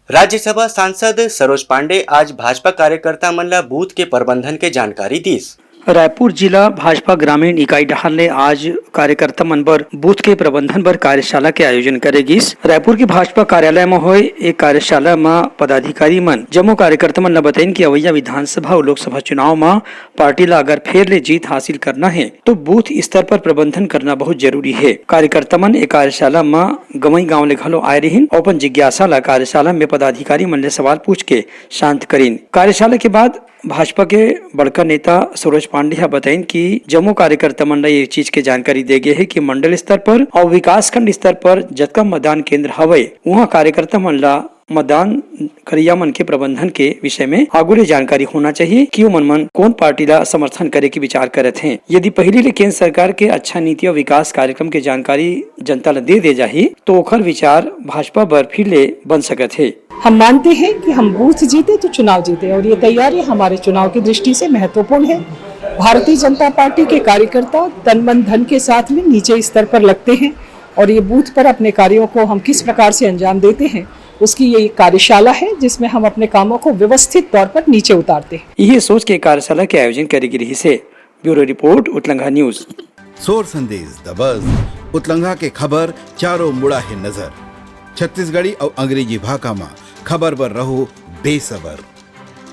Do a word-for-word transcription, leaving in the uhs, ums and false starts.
राज्यसभा सांसद सरोज पांडे आज भाजपा कार्यकर्ता मन ला बूथ के प्रबंधन के जानकारी दीस। रायपुर जिला भाजपा ग्रामीण इकाई डहार ले आज कार्यकर्ता मन बर बूथ के प्रबंधन बर कार्यशाला के आयोजन करे गिस। रायपुर के भाजपा कार्यालय म होए ए कार्यशाला म पदाधिकारी मन जम्मो कार्यकर्ता मन ल बतइन कि अवइया विधानसभा अउ लोकसभा चुनाव म पार्टी ल अगर फेर ले जीत हासिल करना हे, तो बूथ स्तर पर प्रबंधन करना बहुत जरूरी हे। कार्यकर्ता मन ए कार्यशाला म गंवई गांव ले घलो आए रिहिन अउ अपन जिज्ञासा ल कार्यशाला में पदाधिकारी मन ले सवाल पूछ के शांत करिन। कार्यशाला के बाद भाजपा के बड़का नेता सरोज पांडे ह बताइन कि जम्मो कार्यकर्ता मन ल ये चीज के जानकारी दे गे हे कि मंडल स्तर पर अउ विकासखंड स्तर पर जतका मतदान केंद्र हवय, उहां कार्यकर्ता मन ल मतदान करइया मन के प्रबंधन के विषय में आगू ले जानकारी होना चाहिए कि ओमन मन कोन पार्टी ला समर्थन करे के विचार करत हें। यदि पहिली ले केंद्र सरकार के अच्छा नीति अउ विकास कार्यक्रम के जानकारी जनता ला दे दे जाही, तो ओखर विचार भाजपा बर फिर ले बन सकत हे। हम मानते हैं कि हम बूथ जीते तो चुनाव जीते, और ये तैयारी हमारे चुनाव की दृष्टि से महत्वपूर्ण है। भारतीय जनता पार्टी के कार्यकर्ता तन मन धन के साथ में नीचे स्तर पर लगते हैं, और ये बूथ पर अपने कार्यों को हम किस प्रकार से अंजाम देते हैं, उसकी ये एक कार्यशाला है, जिसमें हम अपने कामों को व्यवस्थित तौर पर नीचे उतारते हैं। इही सोच के कार्यशाला के आयोजन करे गे रिहिस हे। Bureau report, Utlangha news. सोर संदेश, द बज। उतलंघा के खबर चारों मुड़ा हे नजर। छत्तीसगढ़ी अउ अंग्रेजी भाखा म खबर बर रहो बेसबर।